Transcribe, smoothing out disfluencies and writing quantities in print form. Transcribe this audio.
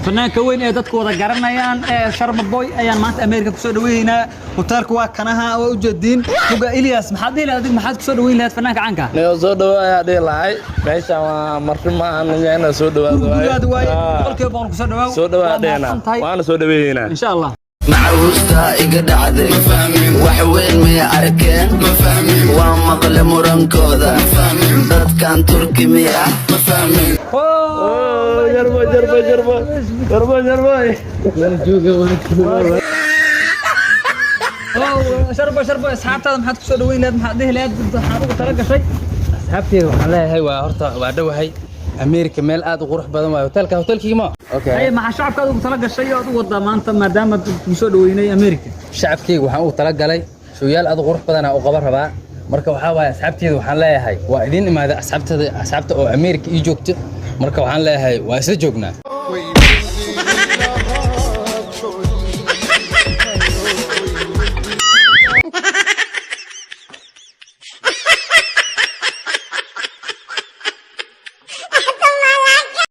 Fanaanka weyn ee dadku wada garanayaan ee Sharma Boy ayaan maanta America kusoo dhaweynaynaa. Hoteelku waa kanaha, waa ujeediin. Muga Ilyas, maxaad dhihi lahayd adiga? Maxaad kusoo dhaweyn lahayd fanaanka caanka? Niyo, soo dhawaa ayaa dhihi lahay. Meeshaan waa marti, ma ahan inaa soo dhawaado. Gurigaada waaye, 100% kusoo dhawaaw. Soo dhawaa Waa dhehna. mahadsan tahay. Waana soo dhaweeynaa. Insha Allah. Macahuusta iga dhacday, wax weyn may arkeen. Waa maqle murankooda dadkan, Turki miya? Jarbo, jarbo, jarbo, jarbo, jarbo. Oh, Sharbo, Sharbo, asxaabtaada maxaad kusoo dhaweyn lahayd? Maxaad dhihi lahayd? Waxaad ugu tala gashay? Asxaabteeda waxaan leeyahay, waa horta waa dhowahay. America meel aad u qurux badan waaye. Hotelka hotelkii ma okay? Haye, maxaa shacabkaada ugu tala gashay oo aad u wadaa maanta, maadaama kusoo dhaweynay America? Shacabkeyga waxaan ugu talagalay showyaal aad u qurux badan u qaban rabaa. Marka waxaa waaye, asxaabteeda waxaan leeyahay waa idiin imaada, asxaabtada, asxaabta oo America ii joogta. Marka waxaan leeyahay waa isla joognaa.